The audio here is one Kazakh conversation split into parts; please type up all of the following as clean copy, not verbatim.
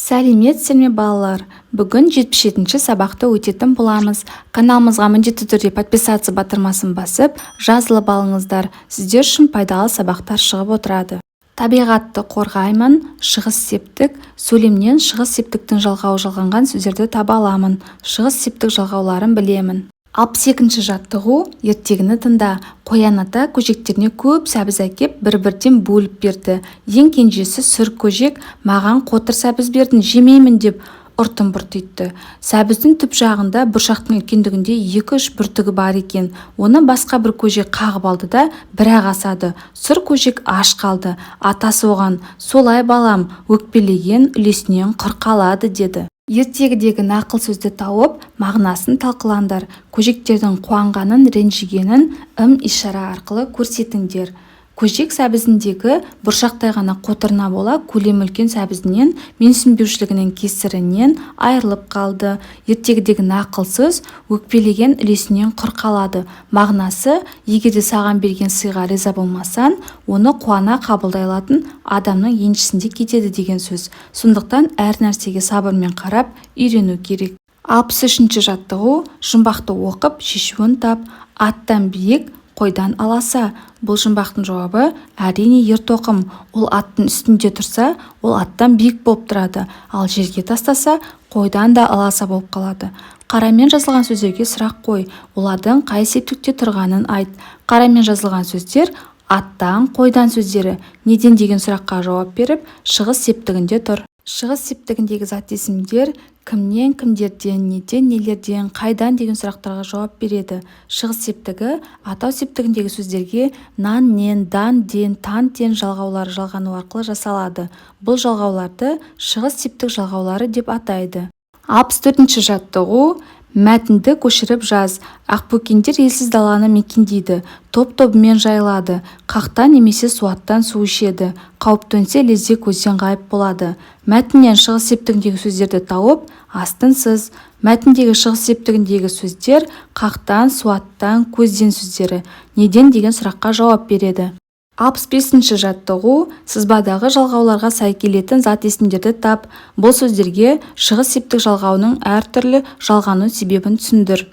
Сәлеметсіздер ме, балалар! Бүгін 77-ші сабақты өтетін боламыз. Каналымызға міндетті түрде «Подписаться» батырмасын басып, жазылып алыңыздар. Сіздер үшін пайдалы сабақтар шығып отырады. Табиғатты қорғаймын. Шығыс септік. Сөйлемнен шығыс септіктің жалғауы жалғанған сөздерді таба аламын. Шығыс септік жалғауларын білемін. 62-ші жаттығу. Ертегіні тыңда. Қоян ата көжектеріне көп сәбіз әкеп, бір-бірден бөліп берді. Ең кенжесі сұр көжек: «Маған қотыр сәбіз бердің, жемеймін», – деп ұртын бұртитты. Сәбіздің түп жағында бұршақтың үлкендігіндей екі-үш бүртігі бар екен. Оны басқа бір көжек қағып алды да, бір-ақ асады. Сұр көжек аш қалды. Атасы оған: «Солай, балам, өкпелеген үлесінен құр қалады», – деді. Ертегідегі нақыл сөзді тауып, мағынасын талқылаңдар. Көжектердің қуанғанын, ренжігенін ым-ишара арқылы көрсетіңдер. Көжек сәбізіндегі бұршақтай ғана қотырына бола көлемі үлкен сәбізінен, менсінбеушілігінің кесірінен айырылып қалды. Ертегідегі нақыл сөз: «Өкпелеген үлесінен құр қалады». Мағынасы: егер де саған берген сыйға риза болмасаң, оны қуана қабылдай алатын адамның еншісінде кетеді деген сөз. Сондықтан әр нәрсеге сабырмен қарап үйрену керек. 63-ші жаттығу. Жұмбақты оқып, шешуін тап. Аттан биік, қойдан аласа. Бұл жұмбақтың жауабы, әрине, ер-тоқым. Ол аттың үстінде тұрса, ол аттан биік болып тұрады, ал жерге тастаса, қойдан да аласа болып қалады. Қарамен жазылған сөздерге сұрақ қой. Олардың қай септікте тұрғанын айт. Қарамен жазылған сөздер: аттан, қойдан сөздері неден деген сұраққа жауап беріп, шығыс септігінде тұр. Шығыс септігіндегі зат есімдер кімнен, кімдерден, неден, нелерден, қайдан деген сұрақтарға жауап береді. Шығыс септігі атау септігіндегі сөздерге нан, нен, дан, ден, тан, тен жалғаулары жалғану арқылы жасалады. Бұл жалғауларды шығыс септік жалғаулары деп атайды. 64-ші жаттығу. Мәтінді көшіріп жаз. Ақбөкендер елсіз даланы мекендейді. Топ-тобымен жайылады. Қақтан немесе суаттан су ішеді. Қауіп төнсе, лезде көзден ғайып болады. Мәтіннен шығыс септігіндегі сөздерді тауып, астын сыз. Мәтіндегі шығыс септігіндегі сөздер: қақтан, суаттан, көзден сөздері неден деген сұраққа жауап береді. 65-ші жаттығу. Сызбадағы жалғауларға сай келетін зат есімдерді тап. Бұл сөздерге шығыс септік жалғауының әртүрлі жалғану себебін түсіндір.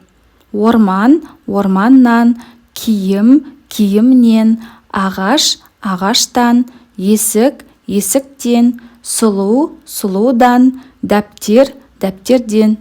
Орман – орманнан, киім – киімнен, ағаш – ағаштан, есік – есіктен, сұлу – сұлудан, дәптер – дәптерден.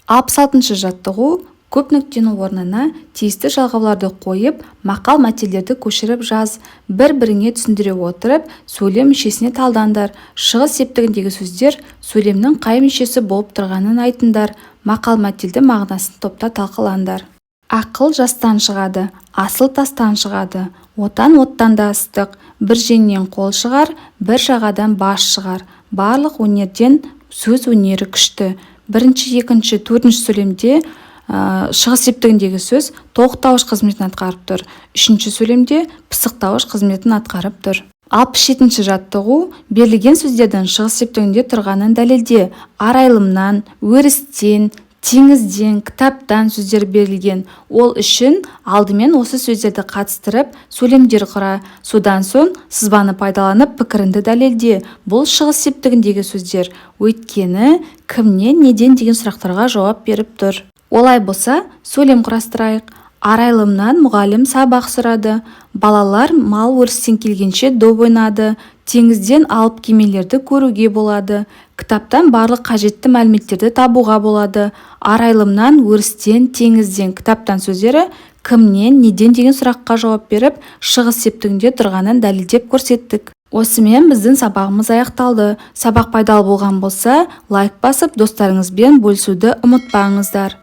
66-шы жаттығу. Көп нүктенің орнына тиісті жалғауларды қойып, мақал-мәтелдерді көшіріп жаз. Бір-біріңе түсіндіре отырып, сөйлем мүшесіне талдаңдар. Шығыс септігіндегі сөздер сөйлемнің қай мүшесі болып тұрғанын айтыңдар. Мақал-мәтелдің мағынасын топта талқылаңдар. Ақыл жастан шығады, асыл тастан шығады. Отан оттан да ыстық. Бір жеңнен қол шығар, бір жағадан бас шығар. Барлық өнерден сөз өнері күшті. Бірінші, екінші, төртінші сөйлемде шығыс септігіндегі сөз тоқтауыш қызметін атқарып тұр, үшінші сөйлемде пысықтауыш қызметін атқарып тұр. 67-ші жаттығу. Берілген сөздердің шығыс септігінде тұрғанын дәлелде. Арайлымнан, өрістен, теңізден, кітаптан сөздер берілген. Ол үшін алдымен осы сөздерді қатыстырып, сөйлемдер құра. Содан соң сызбаны пайдаланып, пікіріңді дәлелде. Бұл шығыс септігіндегі сөздер, өйткені кімнен, неден деген сұрақтарға жауап беріп тұр. Олай болса, сөйлем құрастырайық. Арайлымнан мұғалім сабақ сұрады. Балалар мал өрістен келгенше доп ойнады. Теңізден алып кемелерді көруге болады. Кітаптан барлық қажетті мәліметтерді табуға болады. Арайлымнан, өрістен, теңізден, кітаптан сөздері кімнен, неден деген сұраққа жауап беріп, шығыс септігінде тұрғанын дәлелдеп көрсеттік. Осымен біздің сабағымыз аяқталды. Сабақ пайдалы болған болса, лайк басып, достарыңызбен бөлісуді ұмытпаңыздар.